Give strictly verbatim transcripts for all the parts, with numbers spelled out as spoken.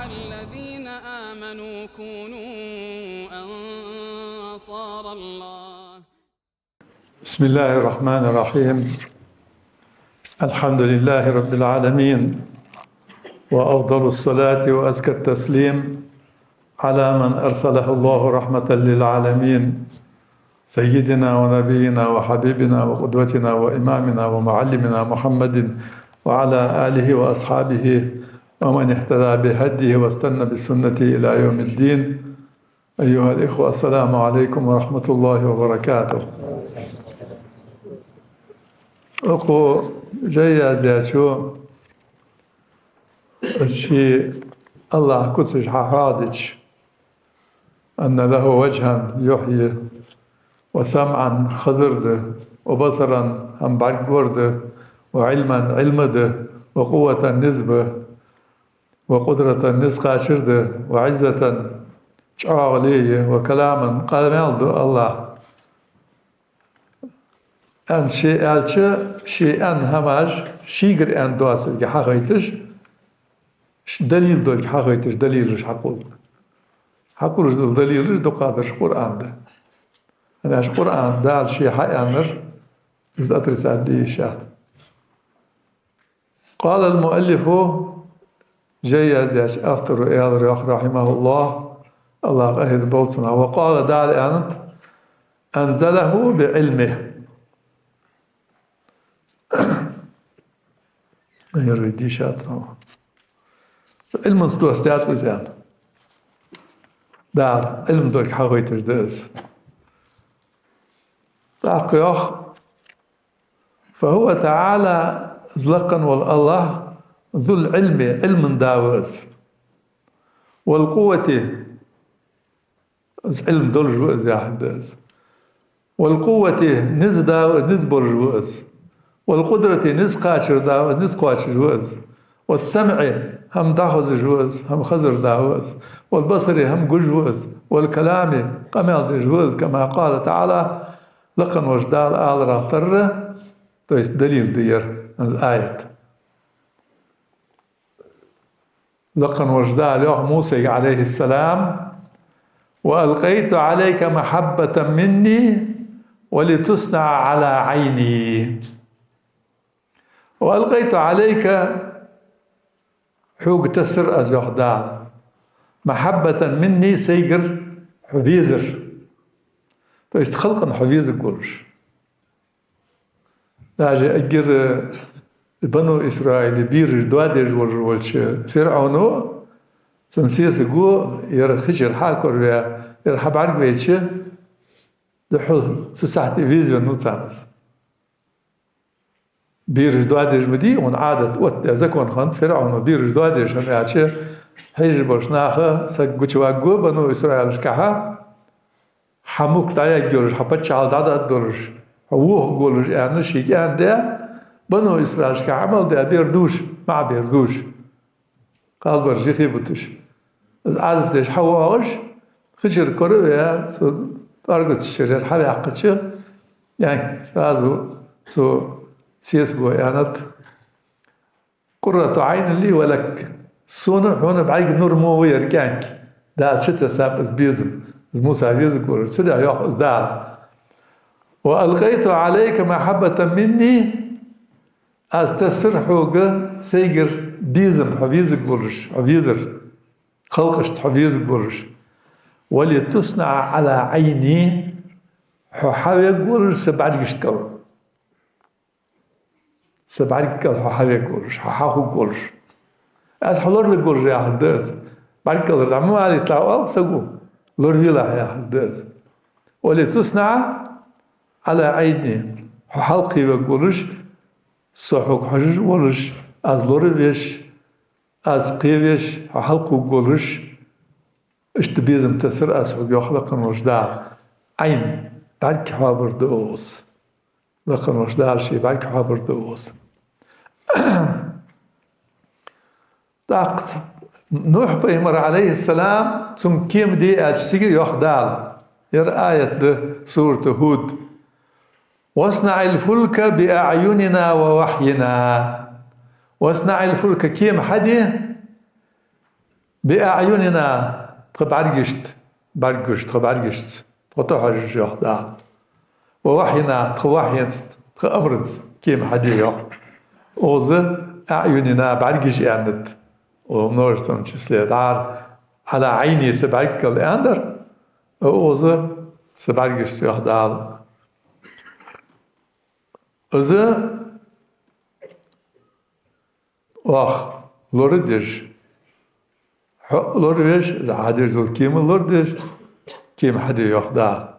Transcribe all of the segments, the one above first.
الذين آمنوا كونوا أنصار الله. بسم الله الرحمن الرحيم. الحمد لله رب العالمين، وأفضل الصلاة وأزكى التسليم على من أرسله الله رحمة للعالمين، سيدنا ونبينا وحبيبنا وقدوتنا وإمامنا ومعلمنا محمد وعلى آله وأصحابه ومن اهتدى بهديه واستن بسنته إلى يوم الدين. أيها الإخوة، السلام عليكم ورحمة الله وبركاته. Укхо жай яздаьчо, ший АллахӀа куцаш хьахьоадича, أن له وجها يحيي، وسمعا хазар да, وبصرا хӀама бӀаргагур да, وعلما Ӏилма да, وقوة низ ба, وقدرة низ кхачар да, وعزة чӀоагӀале я, وكلاما къамаьл да АллахӀа. Аьнна ше аьлча, ше аьнна хӀамаш шийгара аьнна доацилга хьахайташ, ш-, далил долга хьахайташ, далилаш хьакхолл. Хьакхоллаш дола далилаш дукхагӀдараш Къуръан да. ХӀана аьлча Къуръан Дала ше хьааьннар, из отрицать де йиш яц. قال المؤلف, жай яздаьча авторо аьлар йоах, رحمه الله, АллахӀ къахетам болба цунна: وقال, Дала аьннад: أنزله بعلمه. Ер вай дийша тӀа. Ӏилманца доссадаьд из, аьнна. Дала Ӏилма долга хьахайташ да из. ТӀаккха йоах: فهو تعالى, из лакха вола АллахӀ, ذو العلم, Ӏилман да ва из, والقوة, из Ӏилма долаш ва из, яхар да из, والقوة, низ да ва из, низ болаш ва из, والقدرة, низ кхачар да ва из, низ кхоачаш ва из, والسمع, хӀама дӀахозаш ва из, хӀама хазар да ва из, والبصر, хӀама гуш ва из, والكلام, къамаьл деш ва из, كما قال تعالى, лакха волча Дала аларах тара, то есть далил да ер, из аят. Лакха волча Дала йоах Мусайга, عليه السلام: وألقيت عليك محبة مني ولتصنع على عيني. وألقيت عليك, хьога тессар аз, йоах Дала, محبة مني, сайгара хьо везар. То есть халкъа хьо везаргволаш. Даже эггара, э, бану Исраила бераш доадеш волаш волча ФирӀавно, цун сесаго, ер хи чура хьакораваь, ер хьабӀаргавайча, духхьал цу сахьате везавеннав царна из. Бераш доадеш ма дий, хьона Ӏадат оттадаь закон хиннад, ФирӀавно бераш доадеш хиннав аьлча, хьежаш болча наха саг гучаваргва бану Исраилашкахьа, хьа мулк дӀаяргйолаш, хьа паччахьал дӀадоаддолаш, хьо вохаргволаш, аьнна, шийга аьнна даь, бану Исраилашкахьа Ӏамал даь бер дувш, маӀа бер дувш. Кхалбараш юхе буташ. Из Ӏазап деш хьавоагӀаш, хи чура кораваь, цу тӀоаргаца чура ер хьаваьккхача, яьнк сразу цу сесаго аьннад: قرة عين لي ولك. Сона, хьона бӀарга нур мо ва ер кӀаьнк. Дала чутессаб из безам. Из Муса везаргволаш. Цудухьа йоах из Дала: وألقيت عليك محبة مني. Аз тессар хьога сайгара безам, хьо везаргволаш, хьо везар. Халкъашта хьо везаргволаш. ولتصنع على عيني. Хьо хьавергволаш са бӀаргашта кӀал. Са бӀарга кӀал хьо хьавергволаш, хьо хьахургволаш. Аз хьо лоравергволаш яхар да из. БӀарга кӀалара дӀа ма валийталахь оал саго, лоравелахь яхар да из. ولتصنع على عيني. Хьо хьалкхевергволаш, со хьога хьожаш волаш, аз лоравеш, аз кхевеш, хьо хьалкхувргволаш, иштта безам тессар аз хьога, йоах лакха волча Дала. Ӏайн, бӀарг хьоабар да укхаза. Лакха волча Дала ший бӀарг хьоабар да укхаза. ТӀаккха Нухь пайхамар, عليه السلام, цунга кема де аьлча цига йоах Дала. Ер аят да, сурат Худ: واصنع الفلك بأعيننا ووحينا. واصنع الفلك, кема хьаде, بأعيننا, тха бӀаргашта, бӀаргагуш, тха бӀаргашца, тхо тӀахьожаш, йоах Дала. ووحينا, тха вахьинца, тха амарца кема хьаде, йоах. Укхаза أعيننا бӀаргаш аьннад, о, множественном числе, дӀара على عيني са бӀаргагал аьннадар, укхаза са бӀаргашца, йоах Дала. Из оаха лорадеш, хьо а лоравеш, из хьадеш дола кема а лорадеш, кема хьаде, йоах Дала.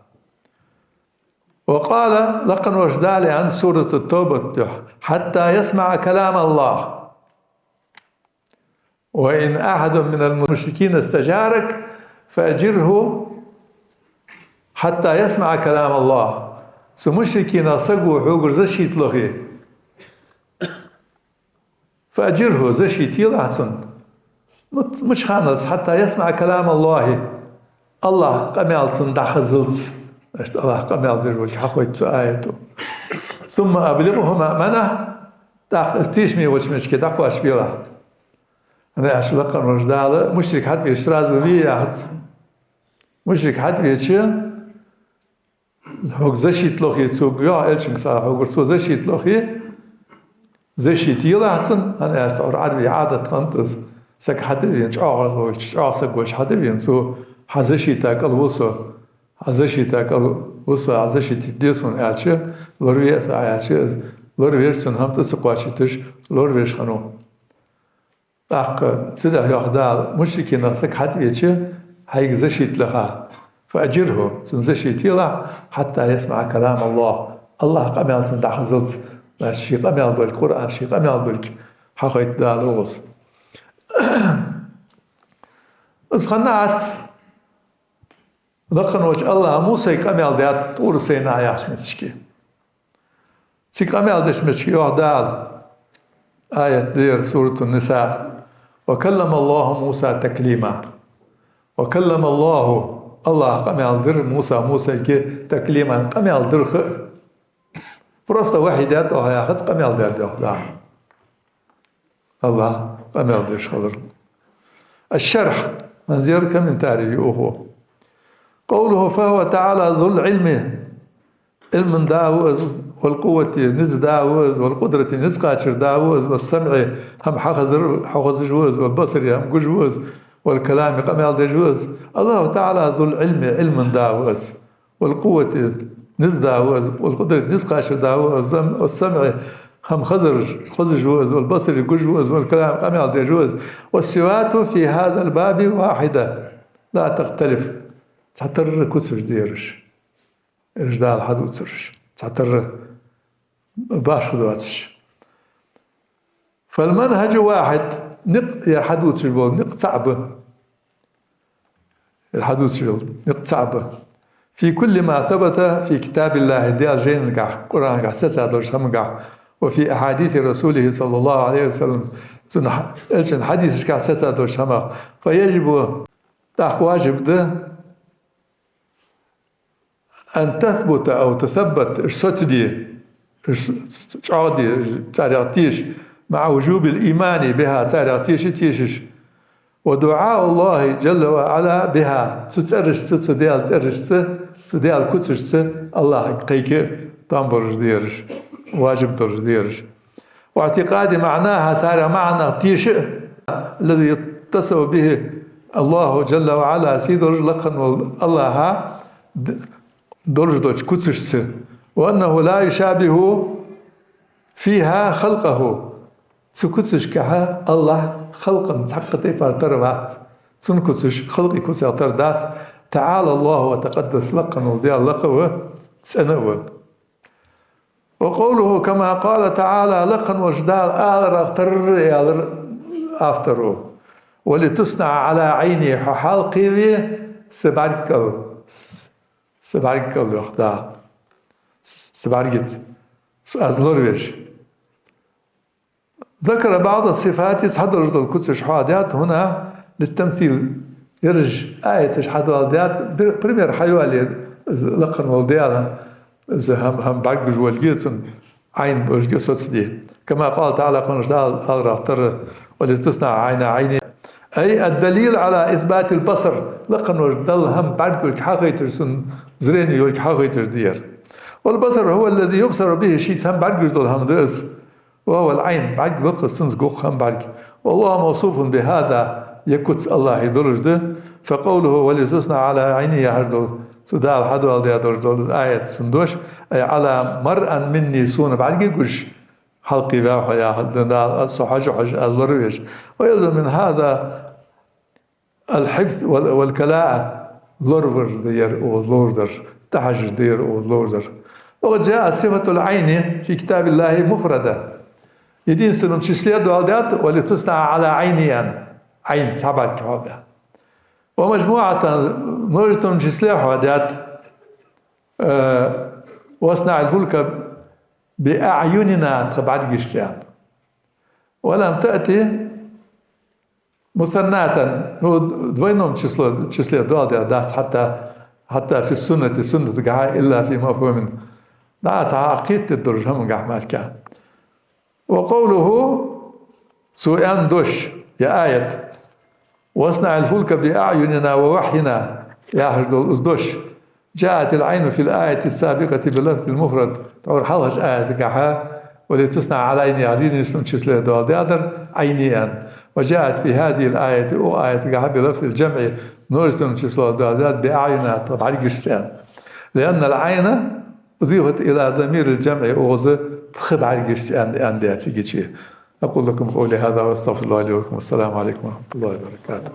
وقال, лакха волча Дала аьннад Сурату Таубата тӀа: حتى يسمع كلام الله. وإن أحد من المشركين استجارك فأجره حتى يسمع كلام الله. Цу мушрикинех саго хьогара защита лохе, فأجره, защита елахь цунна. Муч-, мича ханас, حتى يسمع كلام الله, АллахӀа къамаьл цунна дӀахазалца. Иштта АллахӀа къамаьл деш волга хьахойту цу аято. ثم أبلغه مأمنه, тӀаккха из тешаме волча меттиге дӀакхоачабелахь. ХӀана аьлча лакха волча Дала мушрик хьатӀавеча сразу ве яхац. Мушрик хьатӀавеча, хьога защита лохе цо, йоах Элчанга сага, хьогара цо защита лохе, защита елахь цунна, хӀана аьлча тхьовра Ӏарбий Ӏадат хиннад из, саг хьатӀавена, чӀоагӀа волча, чӀоагӀа саг волча хьатӀавена цо: хьа защита кӀал ва со, хьа защита кӀал ва со, хьа защита де сона, аьлча, лораве а со аьлча, из лоравеш, цунна хӀама тӀа ца кхоачийташ, лоравеш хиннав. ТӀаккха цудухьа йоах Дала, мушрикинех саг хьатӀавеча, хьайга защита лаха, فأجره, цунна защита елахь, حتى يسمع كلام الله, АллахӀа къамаьл цунна дӀахазалца, значит, ший къамаьл долга, Къуръан ший къамаьл долга хьахойту Дала укхаза. Из хиннад, лакха волча АллахӀа Мусайга къамаьл даьд ТӀур-Сайна яхача меттиге. Цига къамаьл деча меттиге йоах Дала, аят да ер, Суратун-Ниса: وكلم الله موسى تكليما. وكلم الله, АллахӀа къамаьл дир Муса, Мусайга, تكليما, къамаьл дир ха. Просто вахьи даьд оаха яхац, къамаьл даьд, йоах Дала. АллахӀ къамаьл деш хилар. الشرح, хӀанз ер комментарий я укхо. قوله: فهو تعالى ذو العلم, Ӏилман да ва из, والقوة, низ да ва из, والقدرة, низ кхачар да ва из, والسمع, хӀама хьахазар, хьахозаш ва из, والبصر, хӀама гуш ва из, والكلام, къамаьл деш ва из. الله تعالى ذو العلم, Ӏилман да ва из. والقوة, низ да ва из, والقدرة, низ кхачар да ва из, والسمع, хӀама хазар, хозаш ва из, والبصر, гуш ва из, والكلام, къамаьл деш ва из. والصفات في هذا الباب واحدة لا تختلف. Цхьатарра куцаш да ераш. Ераш Дала хьадувцараш. Цхьатарра башха доацаш. فالمنهج واحد, никъ, ер хьадувцаш бола никъ цаӀ ба. Ер хьадувцаш бола никъ цаӀ ба. في كل ما ثبت في كتاب الله, Даьла жайнашка, Къуръанга сецадолча хӀаманга, وفي أحاديث رسوله صلى الله عليه وسلم, цун хьа-, Элчан хьадисашка сецадолча хӀамах. فيجب, тӀаккха важиб да, أن تثبت أو تثبت, уж соцаде, уж чӀоагӀде, уж царех теша, مع وجوب الإيمان بها, царех теша, тешаш. ودعاء الله جل وعلا بها, цу цӀерашца, цу Даьла цӀерашца, цу Даьла куцашца АллахӀага кхайка там болаш да ераш, важиб долаш да ераш. واعتقاد معناها, царех маӀанах теша, الذي يتصف به الله جل وعلا, сийдолаш лакха вола АллахӀ д-, долаш долча куцашца. وأنه لا يشابه فيها خلقه. Цу куцашкахьа АллахӀ халкъа цхьаккха тайпара тара вац. Цун куцаш халкъа куцех тара дац. تعالى الله وتقدس, лакха вола Даьла лакха ва, цӀена ва. وقوله كما قال تعالى, лакха волча Дала аларах тара аьлар авторо: ولتصنع على عيني, хьо хьалкхеве са бӀаргакӀал, са бӀаргакӀал, йоах Дала, са бӀаргаца, аз лоравеш. ذكر بعض الصفات, цхьадолаш дола куцаш хьоахадаьд, هنا للتمثيل, ераш аяташ хьадоаладаьд, пр-, пример хьайоалае, лакха вола Даьла, из хӀама, хӀама бӀаргагуш волга, цун Ӏайн болга соцаде. كما قال تعالى, кхунаш Дала аларах тара: ولتصنع على عيني. أي الدليل على إثبات البصر, лакха волча Далла хӀама бӀаргагург хьахайтар, цун зрени йолга хьахайтар да ер. والبصر هو الذي يبصر به, шийца хӀама бӀаргагуш дола хӀама да из. وهو العين, бӀарг ба-кх из, цунца гу-кх хӀама бӀарга. والله موصوف بهذا, ер куц АллахӀа долаш да. فقوله ولتصنع على عيني яхар дола, цу Дала хьадоаладаь долаш дола аят цун дош, أي على مرأى مني, сона бӀаргагуш, хьалкхеваь хьо яхар да, Дала, со хьожа-хьожа, аз лоравеш. ويلزم من هذا الحفظ وال-، والكلاءة, лоравар да ер укхаза лорадар, тӀахьожар да ер укхаза лорадар. وقد جاءت صفة العين في كتاب الله مفردة. Единственном числе доаладаьд ولتصنع على عيني аьнна, Ӏайн цхьа бӀарг хьоабаь. ومجموعة, множественном числе хьоадаьд, э, واصنع الفلك بأعيننا, тха бӀаргашца аьнна. ولم تأت مثناة, ну, двойном число, числе доаладаь дац, حتى, حتى في السنة, суннатагахьа, إلا في مفهوم, дӀа цхьа кхетаде долаш хӀамангахьа мара. وقوله, цо аьнна дош, ер аят, واصنع الفلك بأعيننا ووحينا яхаш дола из дош, جاءت العين في الآية السابقة بلفظ المفرد, тхьовра хьалхарча аятагахьа ولتصنع على عيني, единственном числе доаладаьдар Ӏайни аьнна. وجاءت في هذه الآية, укх аятагахьа بلفظ الجمع, множественном числе доаладаьд بأعيننا, тха бӀаргашца аьнна. لأن العين أضيفت إلى ضمير الجمع, укхаза тха бӀаргашца аьнна, аьнна да цига чу. أقول لكم قولي هذا وأستغفر الله لي ولكم. والسلام عليكم ورحمة الله وبركاته.